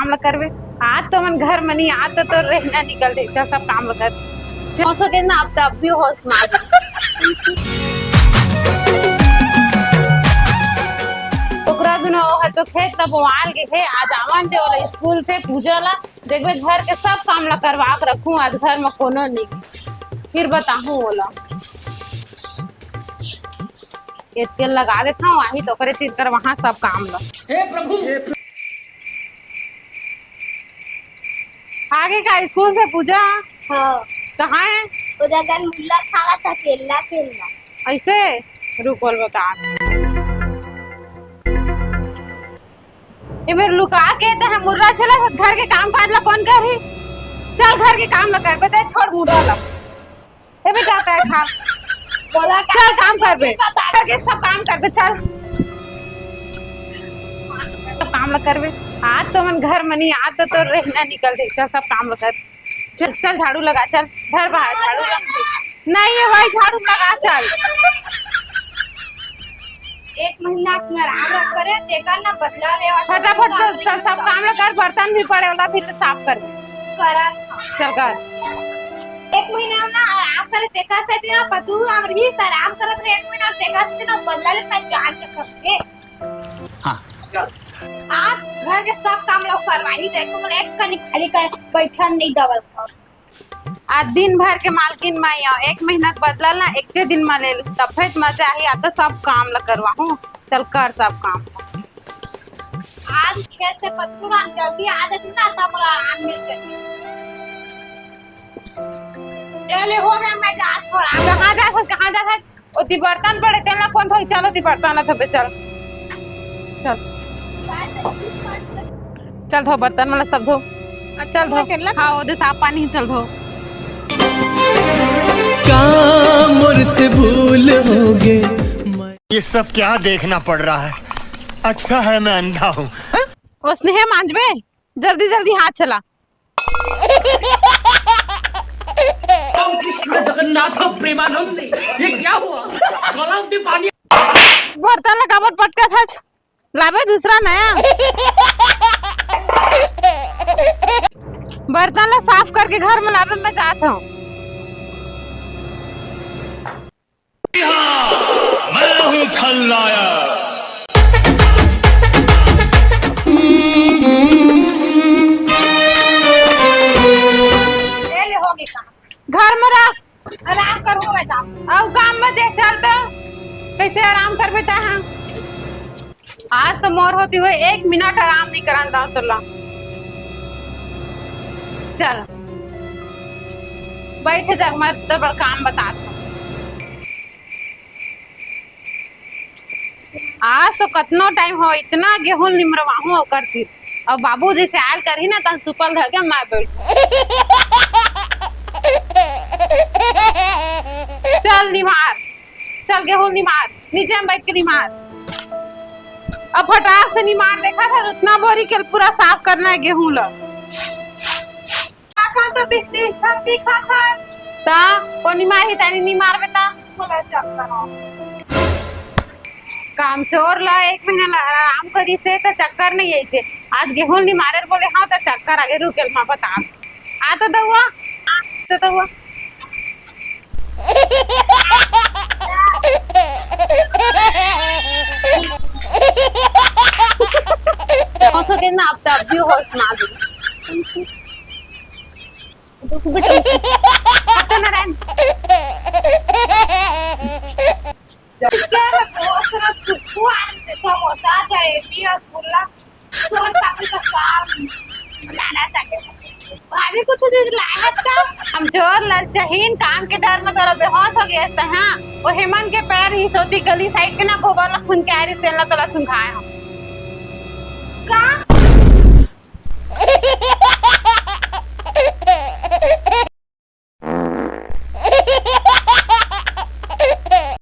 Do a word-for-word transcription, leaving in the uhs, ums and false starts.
काम ल करबे। आज तो मन घर म नहीं, आज तो तोर रहना निकल दे, चल सब काम ल कर। हो सके ना, अब तो अब भी होश मार। ओकरा दुनो ओह तो खेत तब वाल गे हे, आज आवन दे ओला स्कूल से पूजा ला। देखबे घर के सब काम ला करवा के रखूं, आज घर म कोनो नहीं। फिर बताहूं ओला। ये तेल लगा देता हूँ, आही तो करे तीर कर वहाँ सब काम ला। हे प्रभु। आगे का स्कूल से पूजा? हाँ। कहाँ है? उधर कन मुल्ला खावा था, केला, केला। ऐसे? रुक, बोल बता। ये मेरे लुका के ते हम मुर्रा छला, घर के काम काज ला कौन करही? चल घर के काम ला कर, बता, छोड़ मुर्रा ला। ए बेटा, तै खा। बोला का? चल, काम करबे। करके सब काम करबे, चल। सब काम ल करबे। आज तो मन घर म नहीं, आज तो तोर रहना निकल दे। चल, सब काम ल कर। चल, चल, झाड़ू लगा, चल। घर बाहर झाड़ू लगा। नहीं, ये वही झाड़ू लगा, चल। एक महीना के आराम करे, तेकर ना बदला लेवा। फटाफट चल, चल, सब काम ल कर, बर्तन भी पड़े वाला, फिर साफ कर। करत हूँ। चल कर। एक महीना ना आराम करे, तेकर से दिन पतू हम रही से आराम करत रहे एक महीना, तेकर से दिन बदला ले मैं जान के समझे। हाँ। आज घर के सब काम लोग करवाही, देखो मोर एक कनी खाली कर बैठन नहीं दवल। आज दिन भर के मालकिन मैं आऊँ, एक महीना के बदला ना एक दिन म ले लूँ, तब फिर मजा आही। आ तो सब काम ल करवाहूँ, चल कर सब काम। आज खेत से पत्थू राम जल्दी आ जाती ना, तब मोला आराम मिल जाती। ले, ले, हो गया, मैं जात हूँ, आराम। कहाँ जात हस, कहाँ जात हस? ओती बर्तन पड़े, तेला कौन धोई? चल, ओती बर्तन ला धोबे, चल। चल। चल धो बर्तन वाला सब धो। चल धो। हाँ, ओदे साफ पानी ही, चल धो। का मोर से भूल होगे। ये सब क्या देखना पड़ रहा है? अच्छा है मैं अंधा हूँ। ओसने हे मांजबे, जल्दी जल्दी हाथ चला। राम कृष्ण जगन्नाथ प्रेमानंद, ये क्या हुआ? गला में पानी। बर्तन ला काबर पटकत हस, लाबे दूसरा नया। बर्तन ला साफ करके घर में लाबे, मैं जात हूँ। मैं हूँ खलनायक। ले, ले, हो गई काम। घर में रख। आराम करो, मैं जाऊँ। अउ काम में दे, चल तो। कैसे आराम करबे ता, हाँ? आज तो मोर होती हुए एक मिनट आराम नहीं करन दाव तोला। चल, बैठ जा, मैं तो बड़ काम बतात हूँ। आज तो कतनो टाइम हो, इतना गेहूं निमरवाहूं ओकर तीर। अब बाबूजी से आयल करही ना, तन सुपल धर के मैं बैठ। चल निमार, चल गेहूं निमार, नीचे में बैठ के निमार। अब फटाक से निमार, देखा था उतना बोरी के पूरा साफ करना है गेहूं ला। अखन तो बीस तीस ठन दिखत हे। ता कोन निमारही, तैं निमारबे ता? मोला चक्कर आवत। कामचोर ला एक महीना ला आराम करिस हे त चक्कर नहीं आइस हे। आज गेहूं निमारे बोले हंव त चक्कर आगे, रुक मैं बतात हंव। आ तो दउआ, आ तो दउआ। हो सके ना, अब तो अब भी होश ना दे। रुक बेटा, रुक। हट ना, रहन। इसके में बहुत सारा खुशबू आ रही है, समोसा, जलेबी, रसगुल्ला, सोन पापड़ी का साग बनाना चाहिए। भाभी कुछ चीज लाए हैं का? हम जोर ललचहीन काम के डर में तोला बेहोश हो गए हस, हाँ? वो हेमंत के पैर ही सोती गली साइड के ना गोबर ला खून के आ रही, तेला तोला सुंघाए हम।